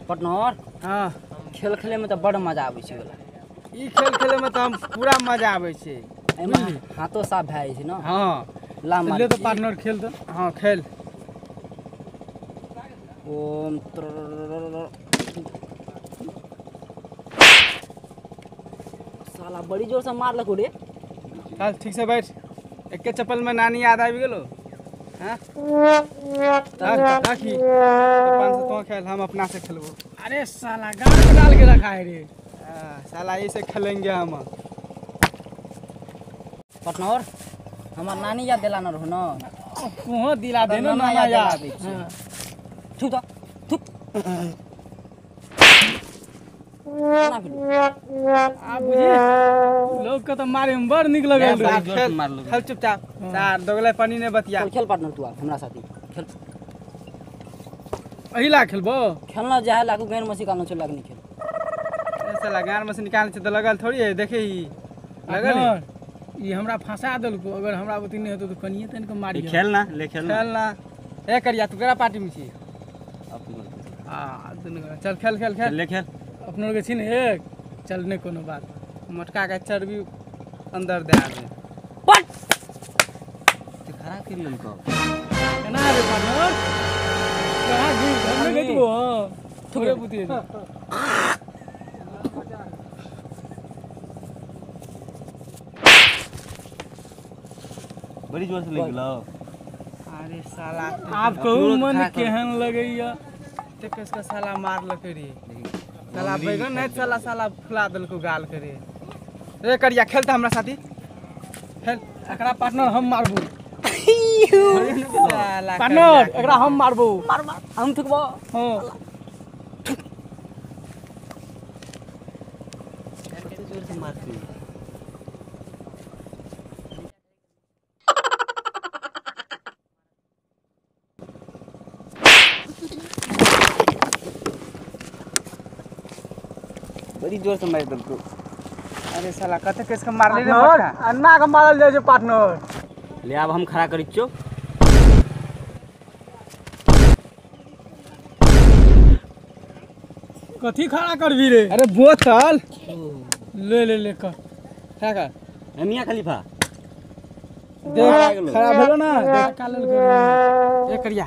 Partner हां खेल खेले में त बड़ मजा आबै छै वाला। ई खेल खेले में त हम पूरा मजा आबै छै। एमे हाथो साफ भए जाइ छै ना। हां ला मार ले तो पार्टनर खेल तो। हां खेल। ओम साला बड़ी जोर से मारलक रे। चल ठीक से बैठ। एके चप्पल में नानी याद आबि गेलो। हां राखी 500 तो खेल, हम अपना से खेलबो। अरे साला गाड़ में डाल के रखा है रे। साला ऐसे खेलेंगे हम। पार्टनर हमार नानी याद दिला न रहो ना। तुहो दिला दे ना नाना याद। थुक तो थुक ना भेलो। आ बुझी लोग के तो मारे में बड़ निक लगल रे। खेल चुपचाप सार दोगले पानी ने बतिया। खेल पार्टनर तू आ हमरा साथी खेल। अहिला खेलबो खेलना जाए लागू गैर मसी कानो चल लागनी खेल। साला गार में से निकाल छै त लगल थोड़ी है। देखे ही लगल है। ई हमरा फंसा देलको। अगर हमरा बुती नहीं होतो तो कनिए तन के मारी। खेल ना ले खेल खेल ना। ए करिया तू केरा पार्टी में छी? आ दुनू चल खेल खेल खेल ले खेल। अपनो के छी ने एक चल नहीं कोनो बात। मोटका के चर्बी अंदर दे आबे। पट ते खरा कर लेलको केना रे पार्टनर? कहां घुर घर में गइबो। हां थोड़े बुती है। बड़ी जोर से लग गेलो। अरे साला आप कहू मन केहन लगैया। ते कसका साला मारलक रे। साला बैगन नहीं साला साला फुला देलको गाल करे रे। करिया खेलता हमरा साथी खेल। एकरा पार्टनर हम मारबो। पार्टनर एकरा हम मारबो। मार मार हम थुकबो। हां कते जोर से मारती। बड़ी जोर से मार देलको। अरे साला कते केस के मारले रे मोटका। अन्ना के मारल जाय छै पार्टनर। ले आब हम खड़ा करै छियो। कथी खड़ा करबी रे? अरे बोतल ले ले ले कर खड़ा कर। मियां खलीफा देख खड़ा भेलो ना। देख का लेल कर। ए करिया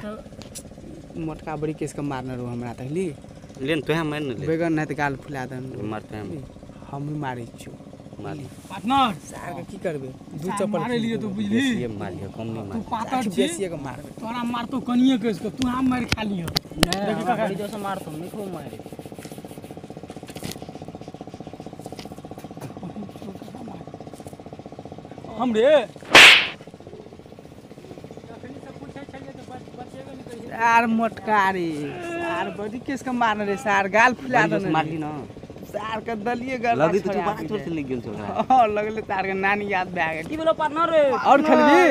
मोटका बड़ी केस के मारने रो हमरा तकली। ले न तोहे मार न ले। बैगन नहीं त गाल फुला दन। मारते हम हम ही मारै छियो। मार पार्टनर सार के की करबे? दू चप्पल मारे लिए तो बुझली। ये मार लियो कम नहीं मार। तू पातर छी बेसी के मारबे। तोरा मारतो कनिए केस के तू हम मार खा लियो। नहीं बड़ी जोर से मारतो नहीं खूब मारे। हम रे सार मोटका रे। सार बड़ी केस के मारने रे। सार गाल फुला दन। मारली ना सार के दलिए गल लगी तो बड़ा जोर से लग गेल छौ। हां लगले तार के नानी याद भए गेल। की बोलो पार्टनर रे? और खेलबी?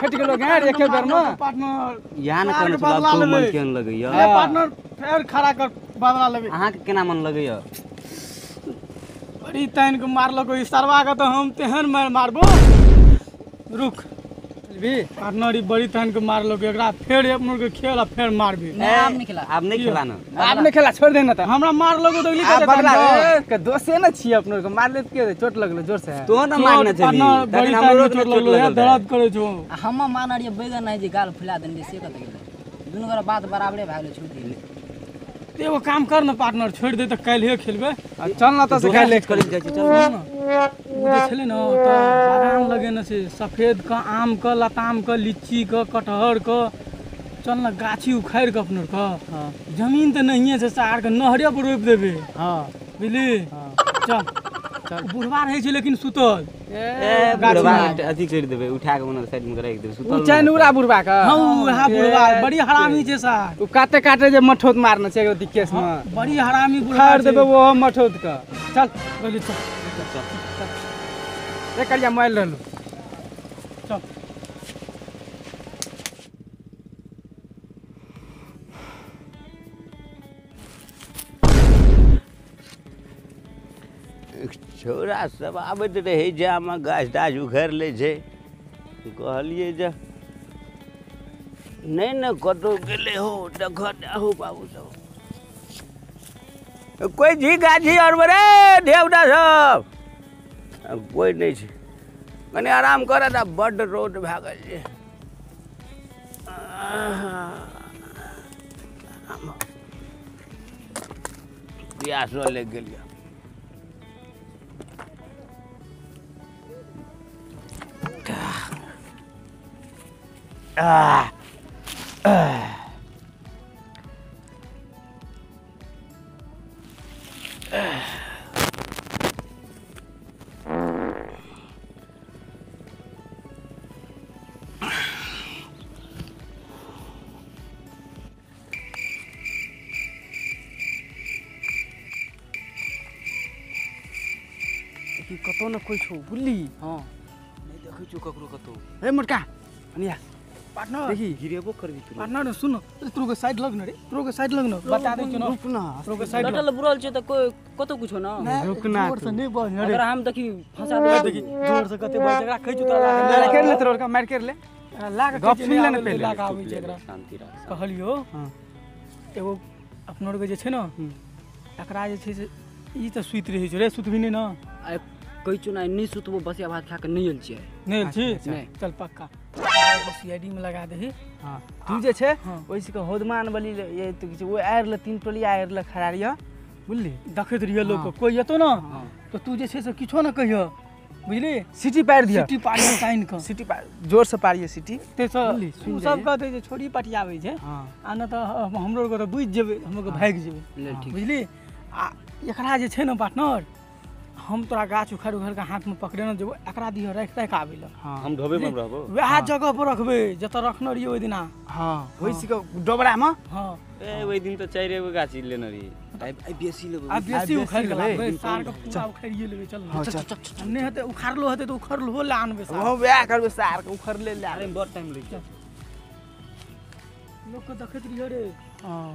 फट गेलो गाड़ एके बेर में पार्टनर। यहाँ न करने छौ आब मन केहन लगैया। ए पार्टनर फेर खड़ा कर बदला लेबे। अहाँ के केना मन लगैया? बड़ी तान के मारलको ई सरवा के तो हम तेहन मार मारबो। रुक भी पार्टनर ई बड़ी तान के मारलको एकरा फेर अपनो के खेल आ फेर मारबी। नहीं आब नहीं खेला। आब नहीं खेला ना। आब नहीं खेला छोड़ दे ना। त हमरा मारलको तो आ बदला के दोसे न छी अपनो के मारले के चोट लगलो जोर से। तो न मारने छली बड़ी हमरो चोट लगलो दर्द करे छौ। हम मारना रहिए बैगन नहीं जे गाल फुला देने से कत गेलै। दुनू गोरा बात बराबरे भए गेलै छोड़ दिले। एगो काम कर न पार्टनर छोड़ दे त काल्हे खेलबे। चल न त से काल्हे खेल जाइ छी। चल न ओ जे छलै न त बागान लगेने छै सफेद के आम के लताम के लीची के कटहर के। चल न गाछी उखाड़ि के अपनो के। जमीन त नहिए छै सार के नहरे पर रोपि देबे। हां बुझली। चल चल बुढ़वा रहै छै लेकिन सुतल। ए बुढ़वा अथी कर देबे उठा के ओना साइड में राखि देबे सुतल। उ चैन उड़ा बुढ़वा के। हां उहा बुढ़वा बड़ी हरामी छै सार। उ काटे काटे जे मठौत मारने छै ओती केस में। बड़ी हरामी बुढ़वा खाड़ देबे वो मठौत के। चल बोली चल चल ए करिया मोबाइल रहलो। चल छौड़ा सब आबैत रहै जामे गाछ ताछ उखाड़ि लै छै। कहलियै जे नहि ने कतहु गेलै हो, देखऽ हो बाबू सब। कोइ जी गाछी और रे धियापुता सब कोइ नहि छै कनि आराम करत आ बड्ड रौद भए गेल छै। प्यासो लागि गेल यऽ। कतौ न कोइ छौ बुझली। हाँ नहीं देखै छौ ककरो कतौ। रे मोटका अनिया पार्टनर देखी गिरेबो करबी तू। पार्टनर सुन तोरो के साइड लग न रे, तोरो के साइड लग न बता दै छौ न। रुक न तोरो के साइड लटल बुरल छै त कोइ कतौ कुछो न। रुक ना जोर से नहीं बज रे, अगर हम देखी फंसा दे। देखी जोर से कते बज एकरा खै छौ तोरा लाग मार कर ले तोरो का मार कर ले लाग गप सुन ले न पहिले। लाग आबै छै एकरा। शांति राख। कहलियो हां एगो अपनो के जे छै न एकरा जे छै से ई त सुति रहै छै रे, सुतबी नै न। आ कहै छौ न नहि सुतबो बसिया भात खा के नहि आयल छियै। नहि आयल छी? नहि। चल पक्का सीआईडी में लगा दही। हां तू जे छै ओइस के होदमान बली ये तो ओ आयर ले तीन टोलिया आयर ले खड़ा रहिय बुझली, देखैत रहिय लोग के कोई एतो न तो तू जे छै से किछो न कहिय बुझली। सिटी पारि दिह, सिटी पारि साइन क सिटी पार जोर से पारिय सिटी ते से उ सब कहते जे छोरी पटियाबै छै। आ न त हमरो के त बुझि जेबै, हमरो के भागि जेबै बुझली। आ एकरा जे छै न पार्टनर, हम तोरा गाछ उखाड़ उखाड़ के हाथ में पकड़े न जेबो, एकरा दिह राखि राखि आबै ल। हम ढोबे में रहबो, वएह जगह पर रखबै जतऽ रखने रहियै ओहि दिना। हां ओइस के डोबरा में। हां ए ओइ दिन त 4 गो गाछी लेने रहियै, आइ बेसी लेबै, आ बेसी उखाड़ के लाबबै, सार के पूरा उखाड़िए लेबै। चल न नहि हेतै उखाड़लो हेतै त उखाड़लो ले आनबै सार। हां वएह करबै, सार के उखाड़ले ले आनबै, बड़ टाइम लागि जायत। लोक के देखैत रहियै रे। हां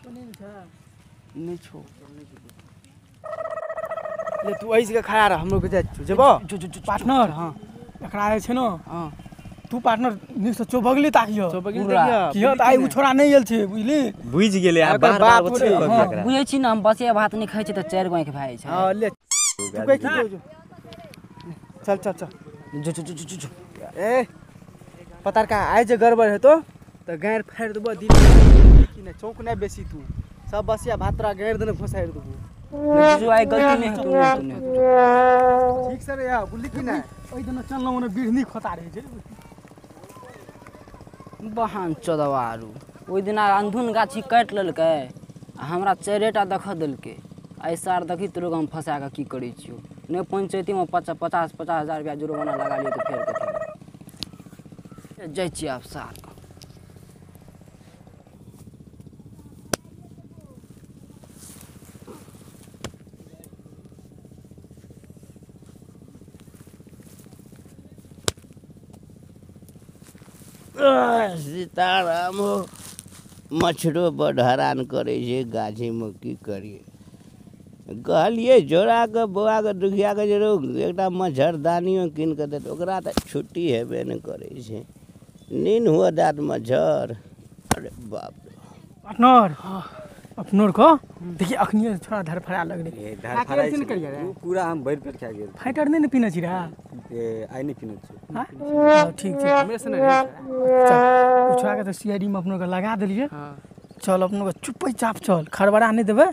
तो नहि छै नहि छौ ले तू ऐसे के खड़ा रह, हम लोग जाय छौ जेबो पार्टनर। हां एकरा जे छै न, हां तू पार्टनर नीक से चौबगली ताकियो, चौबगली ताकियो कियो त आइ उ छोरा नहि आयल छै बुझली। बुझि गेलै आ बार बार बतबै एकरा। बुझै छी न हम बसिया भात नहि खाइ छी त 4 गो आँखि भए जाइ छै। हां ले तू कहै छी जो चल चल चल जो जो जो जो। ए पतारका आइ जे गड़बड़ हेतो त गारि फाड़ि देबो दिल की नै चौक नै बेसी, तू सब बसिया भात तोरा गारि देने घोसारि देबो। जो आइ गलती नहि हेतौ, नहि हेतौ ठीक से रे या बुझली की नै। ओइ दिना चललहुँ ओने बिढ़नी खोता रहै छै बहन चोदवारू। ओहि दिना अंधुन गाछी काटि लेलकै आ हमरा 4 टा देख देलकै। आइ सार देखी तोरो हम फंसा कऽ की करै छियौ, नहि पंचायतीमे 50-50 हजार रुपया जुर्माना लगा लियौ तऽ फेर कथी। जाइ छियै आब सार। सीताराम हो, मच्छरो बड हरान करै छै गाछीमे, की करियै। कहलियै जोड़ाके बौआके दुखियाके जे रौ एकटा मच्छरदानियो कीन कऽ देत, ओकरा तऽ छुट्टी हेबे नहि करै छै, नींद हुअ देत मच्छर। अरे बाप रे पार्टनर, अपनोर को देखिए अखनिए छोरा धरफड़ा लगलै। ओ पूरा हम भरि पेट खा गेल। फाइटर नहि ने पीने छी रे? आइ नहि पीने छी। हां ठीक छै, हमरे से नहि। चल ओ छोरा के तऽ सीआईडी में अपनो के लगा देलियै। चल अपनो के चुपे चाप चल, खड़बड़ा नहि देबै।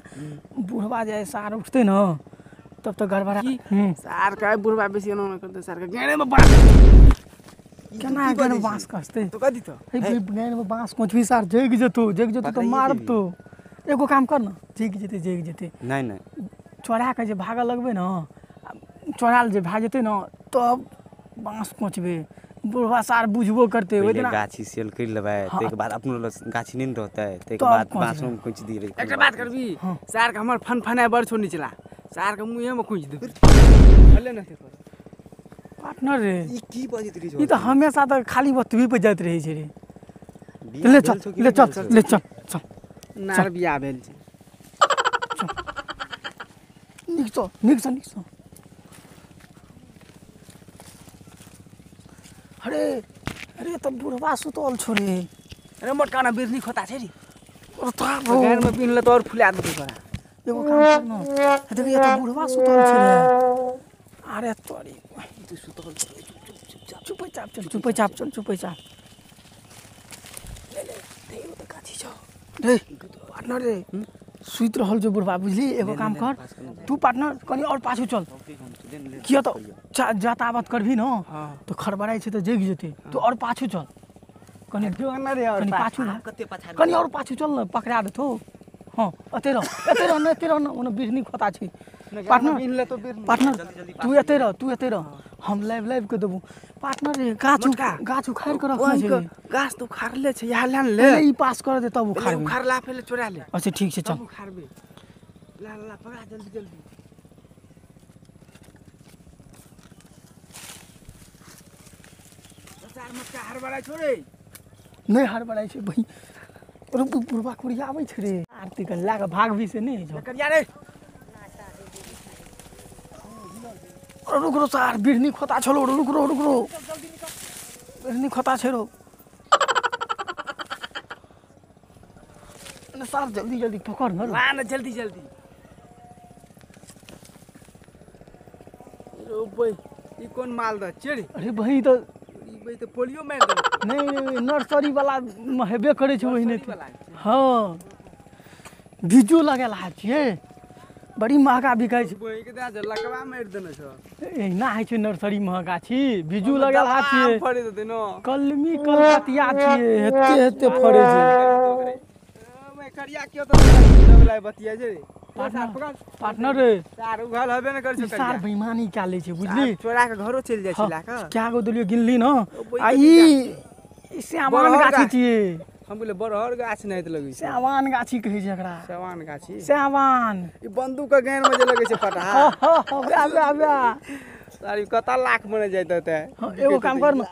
बुढ़वा जे सार उठतै न तब तऽ गड़बड़ा। सार के बुढ़वा बेसी एना न करतै, सार के गाड़े में बांस केना गाड़े में बांस कसतै तो कह दी तो गाड़े में बांस कोचबी सार जगि जेतौ, जगि जेतौ तऽ मारतौ। एगो काम कर न, जगि जेतै जगि जेतै। नहीं नहीं चोरा के जे भागऽ लगबै न, चोराल जे भए जेतै न तब बांस कोचबै, बुढ़वा सार बुझबो करतै। ओहि दिना गाछी सेल कर लेबै, ताहिके बाद अपनो गाछी नहि रहतै, ताहिके बाद बांसो में कोचि दियै। एकटा बात करबी सार के, हमर फन फनाय बड़ छौ निचला, सार के मुँहे में कोचि देबै। भले न पार्टनर रे, ई की बजैत रही? ई तऽ हमेशा तऽ खाली बतबी पे जाइत रहै छै रे। ले चल ले चल ले चल चल, नार बियाह भेल छै। नीक सँ नीक सँ नीक सँ। अरे अरे त बुढ़वा सुतल छो रे। अरे मोटका ना बिरनी खोता छै रे, गायर में पिन्हले त और फुला देतौ तोरा। एगो काम कर न, देखिए त बुढ़वा सुतल छै रे। अरे तोरी तू सुतल छै, चुपचाप चुपचाप चल, चुपचाप चल, चुपचाप। ले ले देखियो त गाछी छौ रे पार्टनर रे, सुति रहल जो बुढ़वा बुझली। एगो काम कर तू पार्टनर, कनी और पाछू चल, किया तो जातावत करबी न तो खड़बड़ाइ छै त जगि जेतै। तू और पाछू चल कनी, कनी पाछू, कनी और पाछू चल न, पकड़ा देतौ। हाँ एते रह, एते रह न, एते रह न, ओने बिढ़नी खोता छै। पार्टनर पार्टनर तू एते रह, तू एते रह, हम लाइव लाइव के देबू। पार्टनर रे गाछ गाछ उखाड़ के रखने छै, गाछ तो उखाड़ले छै, यहाँ लान ले, ई पास कर दे तब उखाड़बे, उखाड़ला पहिले चोरा ले। अच्छा ठीक छै चल उखाड़बे, ला ला पकड़ा जल्दी जल्दी। सार मटका हड़बड़ाइ छोड़े नहीं, हड़बड़ाइ छै बही। बुढ़वा कुड़िया आबै छै रे, आरती के लए के भागबी से नहि होइ छौ। करिया रे रुक रो सार, बिढ़नी खोता छलो, रुक रो रुक रो, बिढ़नी खोता छै रो सार, जल्दी जल्दी पकड़ न, ला न जल्दी जल्दी। रो बई ई कोन माल द चेरी? अरे बही तो ई बई तो पोलियो मार दे। नहीं नहीं नर्सरी वाला हेबे करे छै ओहिने। हां बीजो लगेला छियै, बड़ी महगा बिकाइ छै। बई के दे लकवा मार देने छ। एहिना होइ छै नर्सरी महगा गाछी, बीजो लगेला छियै, फड़े देते न, कलमी कलकतिया छियै, हेते हेते फड़े छै। मैं करिया क्यों तो दबला बतिया जे पार्टनर रे, सार उघल हबे न कर छै, सार बेईमानी का ले छै बुझली, चोरा के घरो चल जाय छै लाके। क्या गो देलियो गिनली न, आ ई श्यामान गाछी छियै। हम बोले बरहर गाछ नहीं त लगै छै, श्यामान गाछी कहै छै एकरा, श्यामान गाछी, श्यामान। ई बंदूक के गैन में जे लगै छै पटहा। हां हां बा बा बा सारी कता लाख मने जाइत होतै। हां एगो काम कर न,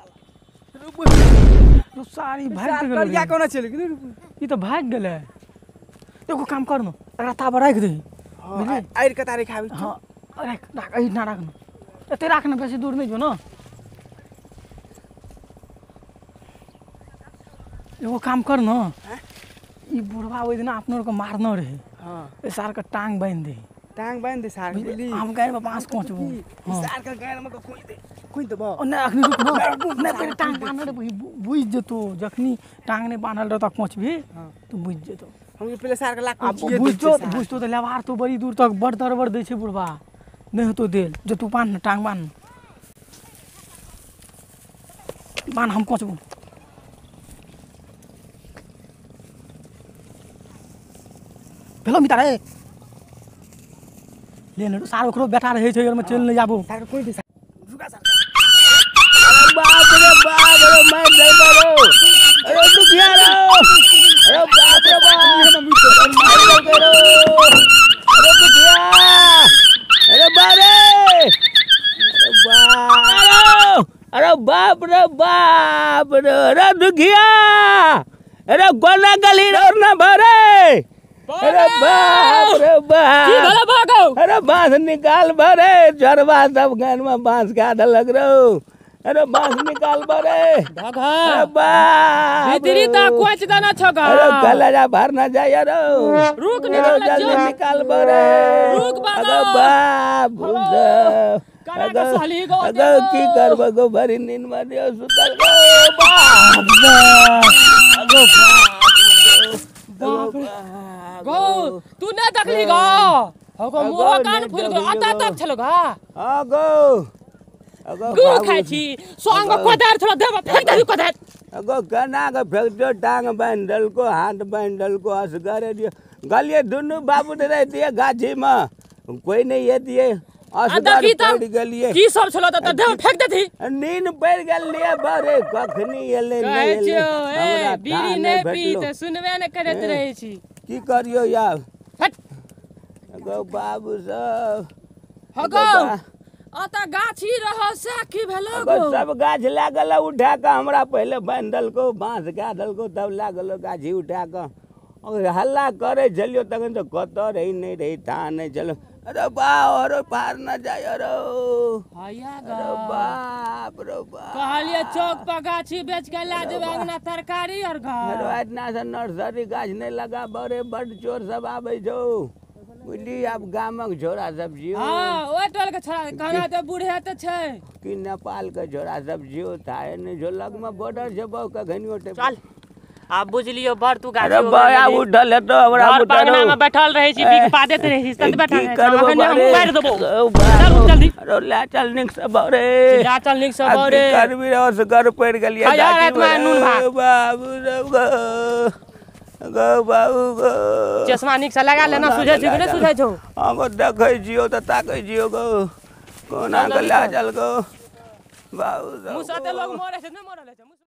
रो सारी भाग गेलै। करिया कोना चलि गेलै? ई त भाग गेलै। एगो काम कर न, एकरा ताब राखि दही, बुझली, आइर कता राखि। हां राख राख, एहिना राख न, एते राख न, बेसी दूर नहि जो न। एगो काम कर न, ई बुढ़वा ओहि दिना अपनो के मारने रहे, हां सार के टांग बांधि दे, टांग बांधि दे सार बुझली, हम गाय में बांस कोचबो, हां सार के गाय में कोइ दे, कोइ देबो। ओ नहि अखनी रुक न, नहि पहिले टांग बान्हल रे, बुझि जेतो, जखनी टांग नहि बान्हल रहतो कोचबी तो बुझि जेतो। हम पहिले सार के लाख बुझतो बुझतो त लेवार तो बड़ी दूर तक बड़ दरबर दै छै बुढ़वा, नहि होतो देल जे तू बान्ह न, टांग बान्ह बान्ह, हम कोचबो। भेलो मिता रे, ले ने सार ओकरो बेटा रहै छै, ओहिमे चलि नहि जाबो। सार कोइ दे रुका सार। अरे बाप रे बाप रे, मैं देबो रो, अरे दुखिया रो, अरे बाप रे बाप, मार दो रो, अरे दुखिया, अरे बारे, अरे बाप, अरे बाप रे बाप रे, अरे दुखिया, अरे गोना गली रोड ना भरे, अरे बाप रे बाप, की भला भागो, अरे बांस निकाल भरे, झरवा सब गान में बांस का दलग रो, अरे बांस निकाल भरे, भागा, अरे बाप, भीतरी ता कोच दाना छगा, अरे गला जा भर ना जाय रो, रुक निकाल जल्दी निकाल भरे, रुक बाबा, अरे बाप कना के सहली गो, अरे की करब गो, भरी नींद में दियो सुतल गो, बाप अगो बाप गो, तू नहीं देखली गो, होगो मुंह कान फूल गो, आता तक छलो गा, अगो अगो गु खाइ छी संग कोदार छलो देब फेंक देबी कोदार, अगो कना के फेंक दियो, टांग बांधि देलको, हाथ बांधि देलको, असगरे दियो गलिए दुनू बाबू रहितिए गाछी में, कोई नहीं एतिए, असगर पड़ि गेलिए। की सब छलो त देब फेंक देती, नींद पड़ि गेलिए बरे, कखनी एलै नहि एलै, ए बीड़ी नहि पी त सुनबे नहि करैत रहै छी, की करियो यार। हट अगो बाबू सब, हगो अत गाछी रह से की भेलो गो, सब गाछ लागल उठा के हमरा पहिले बांधि देलको, बांस गा देलको, तब लागल गाछी उठा के, और हल्ला करे छलियो तखन तो कतऽ रही नहि रही, था नहि छलो, अरे बा, अरे पार न जाय, अरे हैया अरे बाप रे बाप, कहलिए चौक पर गाछी बेच के ला जेबै अंगना तरकारी और घर, अरे एतना से नर्सरी गाछ नहि लगा, बड़े बड चोर सब आबै छौ। बुझली आब गामक झोरा सब जियो। हां ओइ टोल के छोरा कहना त बूढ़े त छै कि नेपाल के झोरा सब जियो थाहे नै जो लग में बॉर्डर छै बहु के घनियो टे। चल आब बुझलियो बड़ तू गाछी अरे बा उठल हेतो हमरा घर पांगना में बैठल रहै छी बिक पादैत रहै छी तत बैठल रहै छी अखन हम मारि देबौ। चल जल्दी। अरे ला चल निक से बौरे ला चल निक से बौरे करबी रस घर पड़ गेलियै गाछी में नून भात बाबू रे गो बाबू गो चश्मा निक से लगा लेना सुझै छै कि नै सुझै छौ? हम देखै छियौ त ताकै छियौ गो कोना के ला चल गो बाबू। मुँह से लोग मरै छै नै मरल छै।